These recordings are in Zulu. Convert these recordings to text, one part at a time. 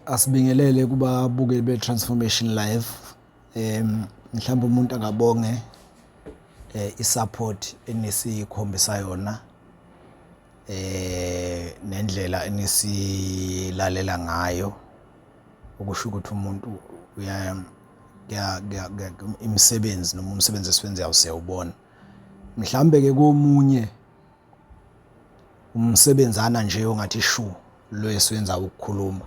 Asibingelele kubabukeli be-Transformation Live. Mhlawumbe umuntu angabonge i-support enisikhombisa yona nendlela enisilalela ngayo, okusho ukuthi umuntu uya imisebenzi noma umsebenzi esiwenzayo siyawubona. Mhlawumbe-ke komunye umsebenzana nje ongathi shu lo esiwenza ukukhuluma,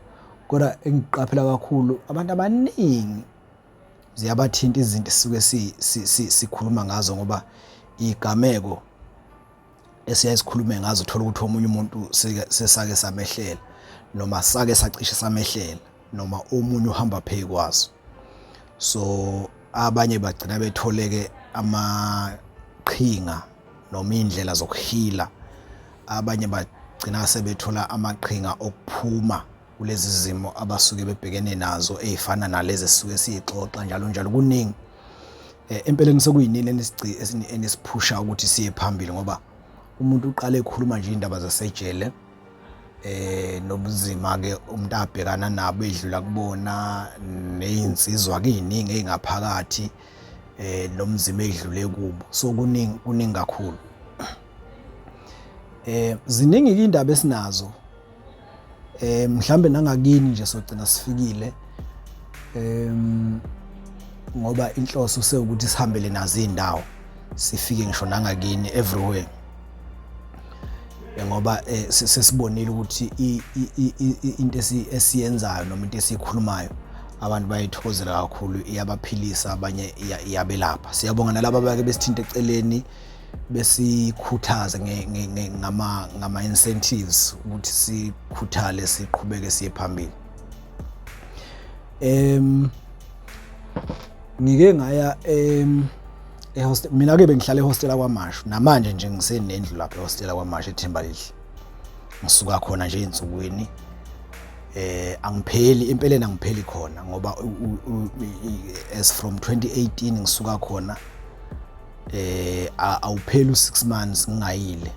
kodwa engikuqaphela kakhulu, abantu abaningi ziyabathinta izinto esisuke sikhuluma ngazo, ngoba igameko esiyaye sikhulume ngazo uthola ukuthi omunye umuntu sesake samehlela noma sake sacishe samehlela noma omunye uhamba phezu kwazo. So abanye bagcina betholeke amaqhinga noma iy'ndlela zokuhila, abanye bagcina sebethola amaqhinga okuphuma kulezi zimo abasuke bebhekene nazo ey'fana nalezi esisuke siyixoxa njalo njalo. Kuningi empeleni sekuyinini enisiphusha ukuthi siye phambili, ngoba umuntu uqale ekhuluma nje iy'ndaba zasejele nobunzima ke umuntu abhekana nabo edlula kubona, nezinsizwa kuyiningi ezingaphakathi nomzima edlule kubo. So kuningi, kuningi kakhulu. Ziningi indaba esinazo, mhlambe nangakini nje sogcina sifikile, ngoba inhloso sewukuthi sihambele nazo izindawo, sifike ngisho nangakini, everywhere, ngoba sesibonile ukuthi into esiyenzayo noma into esiyikhulumayo abantu bayithokozela kakhulu, iyabaphilisa, abanye iyabelapha. Siyabonga nalabo abake besithinta eceleni besikhuthaze ngama incentives ukuthi sikhuthale, siqhubeke siye phambili. Ngike ngaya ehostel, mina ke bengihlala ehostela kwaMashu, namanje nje ngisenendlu lapha ehostela kwaMashu eThembalihle. Ngisuka khona nje einsukwini, angipheli empeleni, angipheli khona ngoba as from 2018 ngisuka khona, awupheli u6 months ngingayile,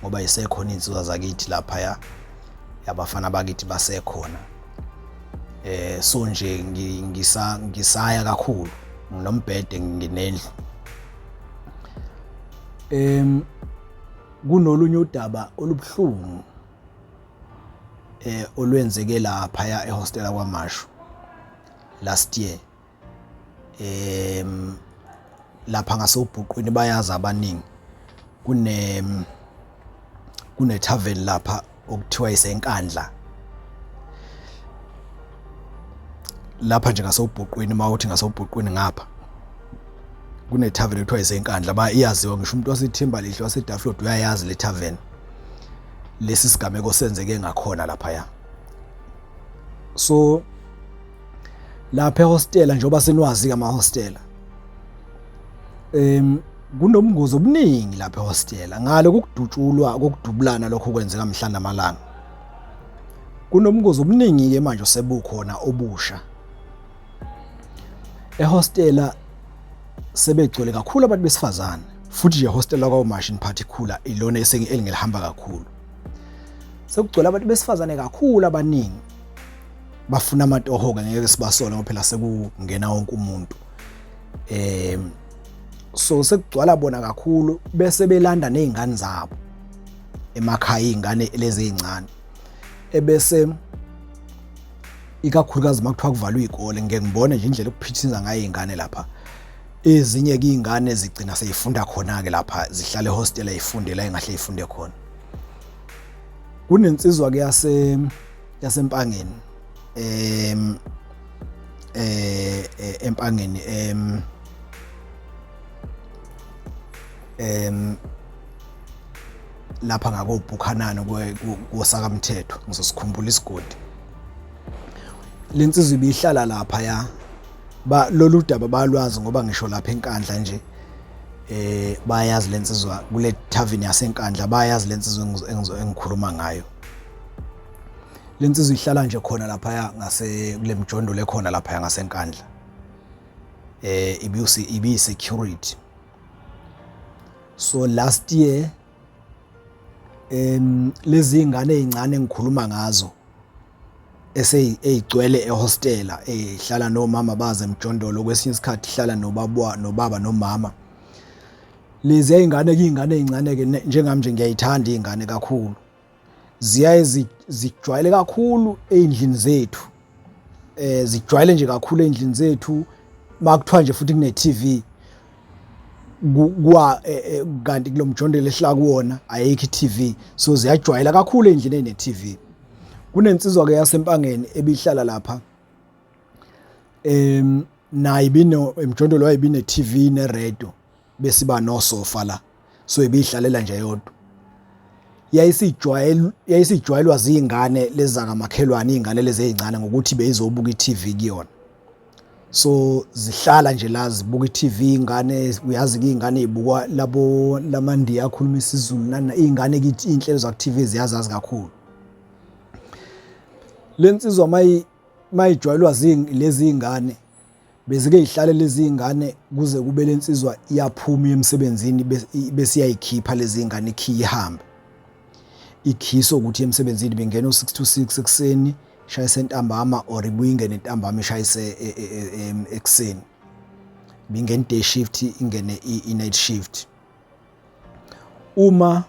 ngoba isekhona insizwa zakithi lapha ya yabafana bakithi basekhona. So nje ngisaya kakhulu, nginombhede, nginendlu. Kunolunye udaba olubuhlungu olwenzeke lapha ya ehostela kwaMashu last year, lapha ngasobhuqwini, bayazi abaningi. Kune tavern lapha okuthiwa iseNkandla lapha nje ngasobhuqwini, mawuthi ngasobhuqwini ngapha kune tavern ekuthiwa iseNkandla, ba iyaziwa, ngisho umuntu waseThembalihle, waseDaflod uyayazi le tavern. Lesi sigameko senzeke ngakhona lapha ya. So lapha ehostela, njengoba seniwazi amahostela, kunomngozi obuningi lapha ehostela ngale kokudutshulwa, kokudubulana lokho kwenzeka mhla namalanga. Kunomngozi obuningi ke manje osebukhona obusha ehostela, sebegcwele kakhulu abantu besifazane, futhi nje hostela kwaMashu in particular ilona esengelihamba kakhulu. Sekugcwele abantu besifazane kakhulu abaningi, bafuna amatoho ke, ngeke sibasole ngoba phela sekungena wonke umuntu. So sekugcwala bona kakhulu, bese belanda nezingane zabo emakhaya, izingane lezi ezincane, ebese ikakhulukazi makuthiwa kuvalwe izikole, ngeke ngibone nje indlela okuphithiza ngayo izingane lapha. Ezinye ke izingane zigcina seyifunda khona ke lapha, zihlala ehostela, ifundela engahle ifunde khona. Kunensizwa ke yaseMpangeni, eMpangeni, em em lapha ngakobhukhanana kosakamthetho, ngizosikhumbula isigodi. Lensizwa ibihlala lapha ya, ba lolu daba balwazi ngoba ngisho lapha eNkandla nje bayazi lensizwa, kule tavern yaseNkandla bayazi lensizwa engikhuluma ngayo. Lensizwa ihlala nje khona lapha ngase kule mjondolo ekhona lapha ngaseNkandla, ibi security. So last year lezi ingane ezincane engikhuluma ngazo Eseyigcwele ehostela ehlala nomama baze emjondolo, kwesinye isikhathi ihlala nobaba nobaba nomama. Lezi izingane kuyingane ezincane ke njengami nje ngiyayithanda izingane kakhulu. Ziyaye zijwayele kakhulu ey'ndlini zethu, zijwayele nje kakhulu ey'ndlini zethu. Makuthiwa nje futhi kune-T_V kwa kanti kulo mjondolo ehlala kuwona ayikho i-T_V, so ziyajwayela kakhulu ey'ndlini ey'ne-T_V. Kunensizwa-ke yaseMpangeni ebihlala lapha, nayo ibino emjondolo wayo ibine-T_V neredo, besiba nosofa la, so ibiyihlalela nje yodwa. Yayisijwayele yayisijwayelwa zingane lezi zakamakhelwane, iy'ngane lezi ey'ncane ngokuthi beyizobuka i-T_V kuyona. So zihlala nje la zibuka i-T_V iy'ngane, uyazi-ke iy'ngane y'bukwa labo lamaNdiya akhuluma isiZulu nani, iy'ngane kithi iy'nhlelo zaku-T_V ziyazazi kakhulu. Le nsizwa mayijwayelwa lezi iy'ngane bezike yihlale lezi iy'ngane kuze kube le nsizwa iyaphuma iye emsebenzini, bese iyayikhipha lezi iy'ngane ikhiye ihambe. Ikhiswe ukuthi emsebenzini bengena o-six to six ekuseni, ishayise ntambama or ibuye ingene ntambama ishayise ekuseni. Ibingena i-day shift ingene i-night shift. Uma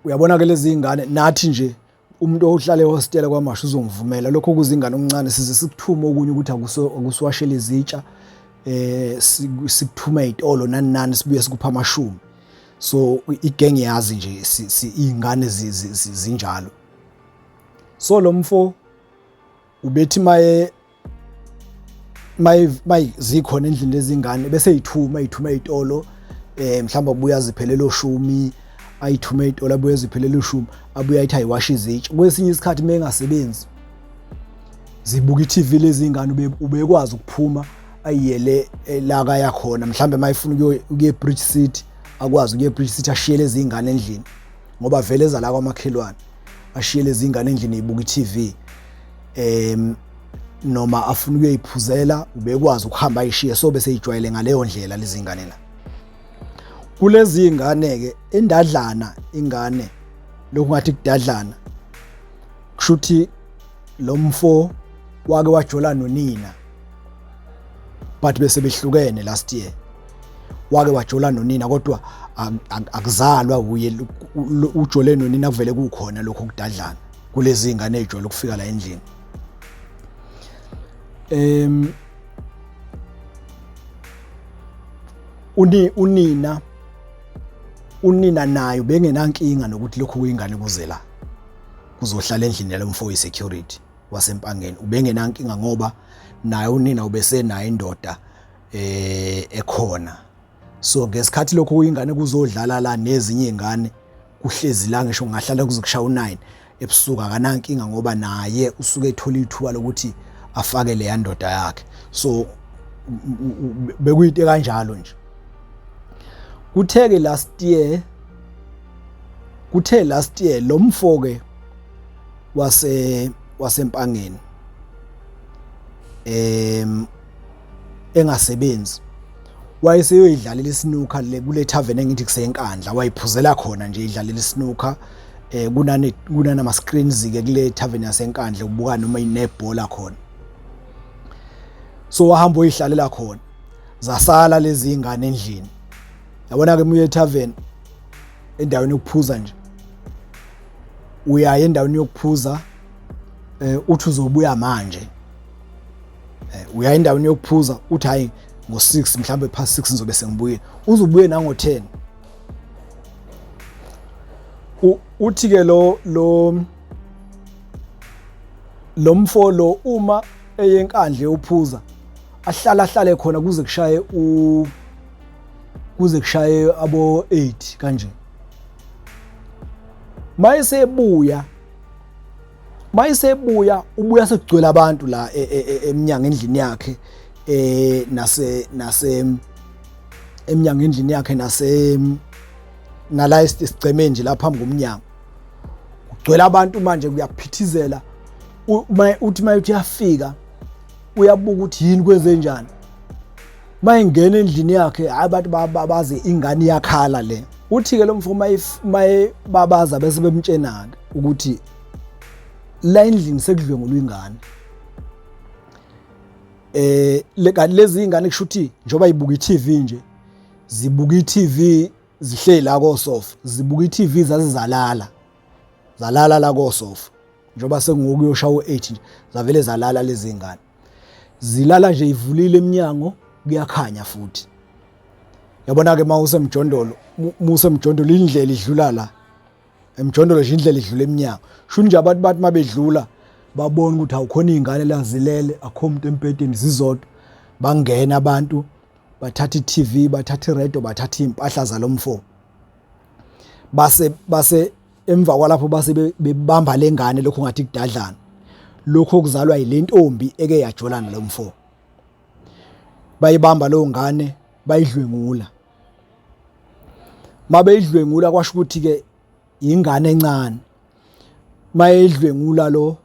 uyabona-ke lezi iy'ngane nathi nje umuntu ohlala ehostela KwaMashu uzongivumela lokho kuzingane okuncane size sikuthume okunye ukuthi akusiwashele izitsha, sikuthume ey'tolo nani nani, sibuye sikuphe amashumi. So igenge yazi nje iy'ngane zinjalo. So lo mfo ubethi maye maye zikhona endlini lezi ngane bese eyithuma eyithuma ey'tolo, mhlawumbe abuye aziphelele oshumi, ayithume ey'tolo abuye aziphelele ushumi, abuye ayithi ayiwashe izitsha. Kwesinye isikhathi uma engasebenzi zibuka i-T_V lezi ngane, ubekwazi ukuphuma ayiyele la kaya khona, mhlawumbe uma efuna ukuya e-Bridge City akwazi ukuya e-Bridge City, ashiye lezi ngane endlini ngoba vele eza la kwamakhelwane, ashiye lezi ngane endlini ibuka i-T_V. Noma afuna ukuyoyiphuzela ubekwazi ukuhamba ayishiye, so bese ijwayele ngaleyo ndlela lezi ngane la. Kulezi ngane-ke endadlana ingane lokhu ngathi kudadlana, kushuthi lo mfo wake wajola nonina but bese behlukene last year. Wake wajola nonina kodwa akuzalwa uye, ujole nonina kuvele kukhona lokho kudadlana kulezi ngane ey'jwayele ukufika la endlini. Unina unina nayo bengenankinga nokuthi lokhu kuyingane kuze la kuzohlala endlini yalo mfo security waseMpangeni, ubengenankinga ngoba naye unina ubesenayo indoda ekhona. So ngesikhathi lokhu kuyingane kuzodlala la nezinye iy'ngane kuhlezi la, ngisho kungahlala kuze kushaya u-9 ebusuku akanankinga ngoba naye usuke ethola ithuba lokuthi afake leya ndoda yakhe. So bekuyinto kanjalo nje. Kuthe-ke last year, kuthe last year lo mfo-ke waseMpangeni engasebenzi wayeseyoyidlalela isnooker le kule tavern engithi kuseNkandla, wayiphuzela khona nje idlalela isnooker. Kunane kunanama screens ke kule tavern yaseNkandla ubuka noma inebhola khona, so wahamba oyihlalela khona, zasala lezi ingane endlini. Yabona ke muye tavern endaweni yokuphuza nje, uyaya endaweni yokuphuza uthi uzobuya manje, uya endaweni yokuphuza uthi hayi ngo-6 mhlawumbe past 6 ngizobe sengibuyile, uzubuye nango-10. Uthi ke lo mfo lo uma eyeNkandla eyophuza ahlala ahlale khona kuze kushaye abo 8 kanje. Mayesebuya ubuya sekugcwele abantu la eminyango endlini yakhe, nase eminyango endlini yakhe, nase nala esigcemeni nje lapha phambi komnyango kugcwele abantu manje kuyaphithizela. Uthi maye uthi uyafika uyabuka ukuthi yini kwenze njani, mayengena endlini yakhe hayi abantu babaze ingane iyakhala le. Uthi ke lo mfo maye babaza bese bemtshenaka. Ukuthi la endlini sekudlwengulwa ingane. Kanti lezi ingane kusho ukuthi njengoba ibuka i-TV nje, zibuka i-TV zihleli la kosofa, zibuka i-TV zazizalala. Zalala la kosofa. Njengoba sengokuyosha u8 nje, zavele zalala lezi ingane. Zilala nje ivulile eminyango, kuyakhanya futhi. Yabona ke uma usemjondolo, uma usemjondolo indlela idlula la. Emjondolo nje indlela idlula eminyango. Sho nje abantu bathi mabedlula babona ukuthi awukhona izingane la zilele, akho umuntu embhedeni, zizodwa. Bangena abantu, bathatha i-TV, bathatha i-radio, bathatha impahla zalomfo. Base emva kwalapho base bebamba lengane lokho ngathi kudadlana. Lokho kuzalwa yilentombi eke yajola nalomfo. Bayibamba leyo ngane bayidlwengula. Mabeyidlwengula kwasho ukuthi ke ingane encane. Mayidlwengula lo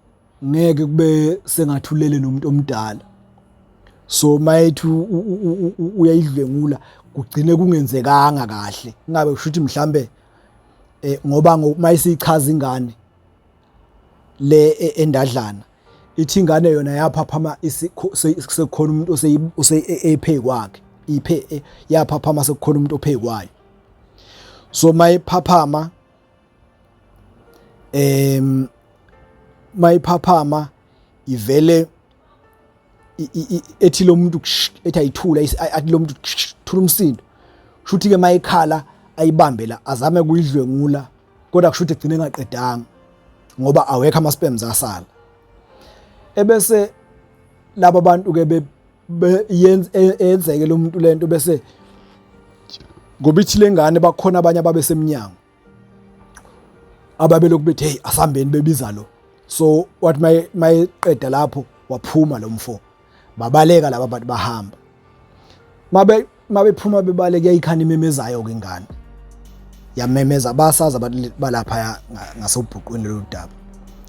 ngeke kube sengathulele nomuntu omdala. So mayethi uyayidlwengula kugcine kungenzekanga kahle. Kungabe kusho ukuthi mhlambe ngoba mayisichaza ingane le endadlana, ithi ingane yona yaphaphama sekukhona umuntu ephe kwakhe, iphe yaphaphama sekukhona umuntu ophe kwayo. So mayiphaphama mayiphaphama ivele ethi lo muntu ethi ayithula, athi lo muntu thula umsindo. Kushuthi ke mayikhala ayibambe la, azame kuyidlwengula, kodwa kushuthi egcine engaqedanga ngoba awekho ama sperms asala. Ebese laba bantu ke yenzeke lo muntu lento, bese ngoba ithi lengane bakhona abanye ababesemnyango ababelokhu bethi hey asambeni, bebiza lo. So wathi mayeqeda lapho waphuma lo mfo, babaleka laba bantu bahamba. Mabephuma bebaleka yayikhana imemezayo ke ingane, yamemeza basaza abantu balapha ngasobhuqwini lolu daba.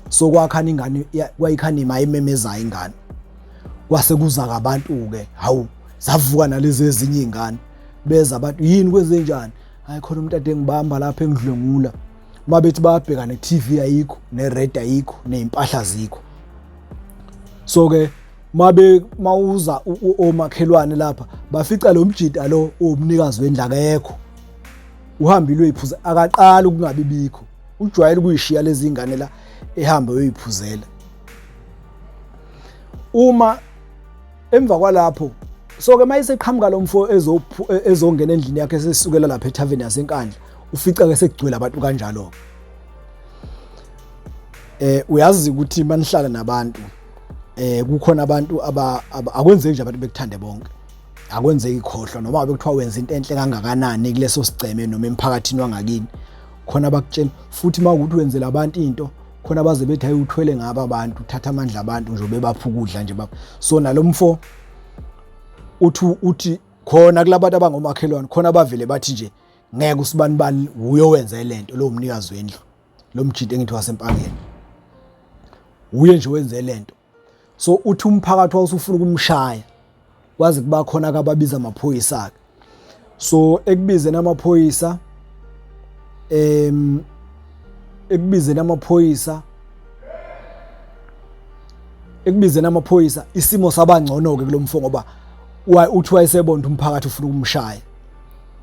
So kwakhana ingane, kwayikhana ima imemezayo ingane, kwase kuza abantu ke, hawu zavuka nalezi ezinye izingane, beza abantu, yini kwenzenjani? Hayi khona umuntu ade ngibamba lapha engidlwengula. Mabethi bayabheka ne-TV ayikho, ne-red ayikho, nezimpahla zikho. So ke mabe mawuza omakhelwane lapha bafica lo mjita lo owumnikazi wendlu akekho, uhambile uyiphuza, akaqali ukungabi bikho, ujwayele ukuyishiya lezi ingane la ehambe uyoyiphuzela. Uma emva kwalapho so ke mayiseqhamuka lo mfo ezongena endlini yakhe esesukela lapha ethaveni yaseNkandla, ufica ke sekugcwele abantu kanjalo. Uyazi ukuthi manihlala nabantu kukhona abantu akwenzeki nje abantu bekuthande bonke, akwenzeki, khohlwa noma ngabe kuthiwa wenza into enhle kangakanani kuleso sigceme noma emphakathini wangakini, khona abakutshela. Futhi uma ukuthi wenzela abantu into, khona baze bethi hayi uthwele ngaba abantu, uthatha amandla abantu nje bebapha ukudla nje baba. So nalomfo uthi khona kulabantu abangomakhelwane khona bavele bathi nje ngeke usibani bani uyo wenze lento, lo mnikazi wendlu lo mjito engithi wasempangeni uye nje wenze lento. So uthi umphakathi wawusufuna ukumshaya, kwaze kuba khona akababiza amaphoyisa ke. So ekubizeni amaphoyisa ekubizeni amaphoyisa ekubizeni amaphoyisa isimo sabangcono ke kulomfo, ngoba uthi wayesebona umphakathi ufuna ukumshaya,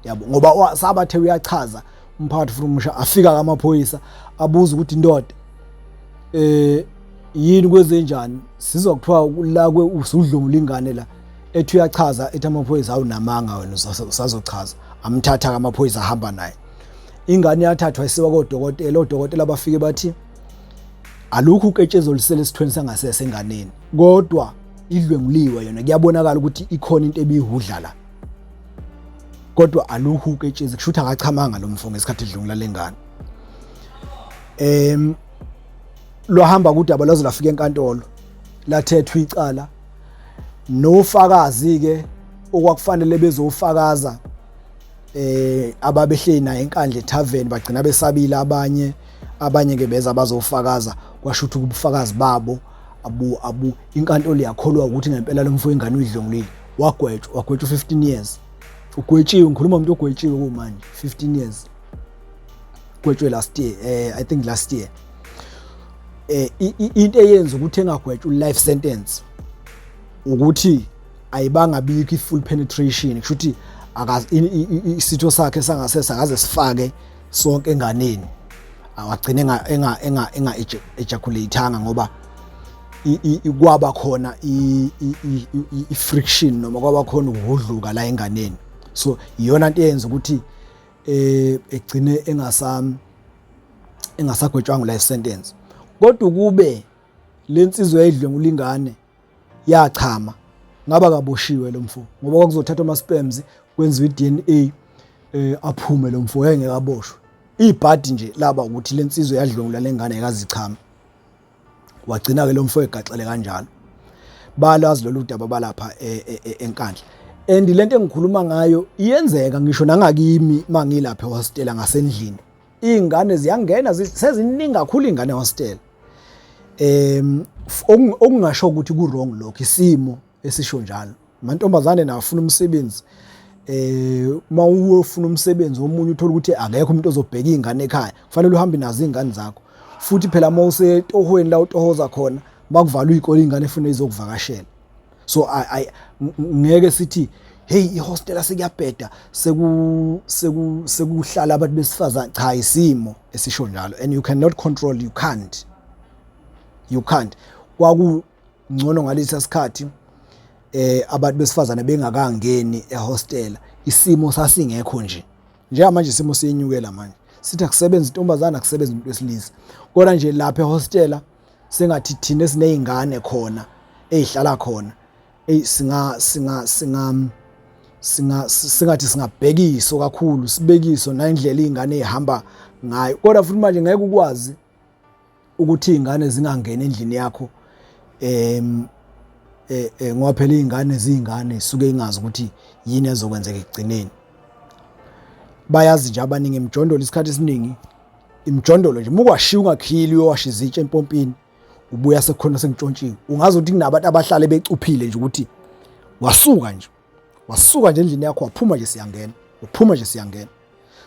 yabo, ngoba sabathe uyachaza umphakathi ufuna ukumshaya. Afika kamaphoyisa abuza ukuthi indoda yini kwenzenjani, sizwa kuthiwa la kwe usudlungula ingane la. Ethi uyachaza, ethi amaphoyisa awunamanga wena usazochaza. Amthatha kamaphoyisa ahamba naye, ingane yathathwa isiwa kodokotela. Odokotela bafike bathi alukho uketshezi olusele esithweni sangasese enganeni, kodwa idlwenguliwe yona, kuyabonakala ukuthi ikhona into ebihudla la, kodwa alukho uketshezi, kusho ukuthi akachamanga lo mfo ngesikhathi edlungula lengane. Lwahamba kudaba lwaze lwafika enkantolo, lathethwa icala, nofakazi ke okwakufanele bezofakaza ababehleli naye eNkandla ethaveni bagcina besabile abanye ke beza bazofakaza, kwasho ukuthi ubufakazi babo abu inkantolo yakholwa ukuthi ngempela lo mfo ingane uyidlongulile. Wagwetshwa 15 years, ugwetshiwe, ngikhuluma umuntu ogwetshiwe kumanje 15 years, gwetshwe last year, I think last year. Into eyenza ukuthi engagwetshwa life sentence ukuthi ayibanga bikho i-full penetration, kusho ukuthi isitho sakhe sangasese akaze sifake sonke enganeni, awagcine enga ejaculate-anga ngoba kwaba khona i-friction noma kwaba khona ukuhudluka la enganeni. So iyona nto eyenza ukuthi egcine engasagwetshwanga life sentence. Kodwa ukube lensizwa yayidlwengula ingane yachama, ngaba kaboshiwe lo mfo, ngoba kwakuzothathwa ama-sperms kwenziwe i-DNA, aphume lo mfo, yayengeke aboshwe. Ibhadi nje laba ukuthi lensizwa yadlwengula lengane yakazichama, wagcina ke lo mfo egaxele kanjalo. Balazi lolu daba balapha eNkandla, and lento engikhuluma ngayo iyenzeka ngisho nangakimi mangilapha ehostela ngasendlini. Iy'ngane ziyangena, seziningi kakhulu iy'ngane ehostela. Okungasho ukuthi ku-wrong lokho, isimo esisho njalo. Amantombazane nawo afuna umsebenzi, uma uyofuna umsebenzi omunye uthola ukuthi akekho umuntu ozobheka iy'ngane ekhaya, kufanele uhambe nazo iy'ngane zakho. Futhi phela uma usetohweni la utohoza khona, makuvalwa iy'kole iy'ngane efuna izokuvakashela. So ngeke sithi hey, ihostela sekuyabheda, seku seku sekuhlala abantu besifazane. Cha, isimo esisho njalo, and you cannot control, you can't. Kwakungcono ngalesa sikhathi abantu besifazane bengakangeni ehostela, isimo sasingekho nje. Njengamanje isimo siyenyukela manje, sithi akusebenzi intombazana, akusebenzi umuntu wesilisa, kodwa nje lapha ehostela sengathi thina esineyingane khona ezihlala khona, ey, singa singa singa singa singathi singabhekiso kakhulu, sibekiso nendlela izingane ezihamba ngayo. Kodwa futhi manje ngeke ukwazi ukuthi izingane zingangena endlini yakho, ngoba phela izingane ziyingane, suke ingazi ukuthi yini ezokwenzeka ekugcineni. Bayazi nje abaningi emjondolo, isikhathi esiningi imjondolo nje mukwashiya ungakhili, uyowasha izitsha empompini, ubuya sekukhona sekuntshontshiwe. Ungazi ukuthi kunabantu abahlale becuphile nje ukuthi wasuka nje endlini yakho, waphuma nje siyangena, uphuma nje siyangena.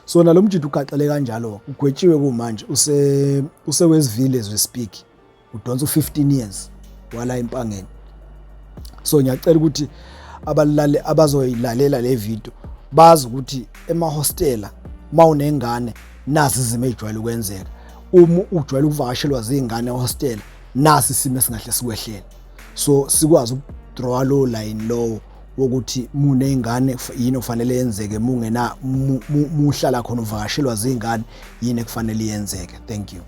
So nalo mjidi ugaxele kanjalo, ugwetshiwe kumanje, use Westville as we speak, udonsa u15 years wala eMpangeni. So ngiyacela ukuthi abalale abazoyilalela le video bazi ukuthi emahostela mawunengane nazi izimo ezijwayele ukwenzeka. Uma ujwayele ukuvakashelwa zingane ehostela, nasi isimo esingahle sikwehlele. So sikwazi ukudrawa lo line lowo wokuthi muney'ngane yini okufanele yenzeke, mungena muhlala khona uvakashelwa zingane yini ekufanele yenzeke. Thank you.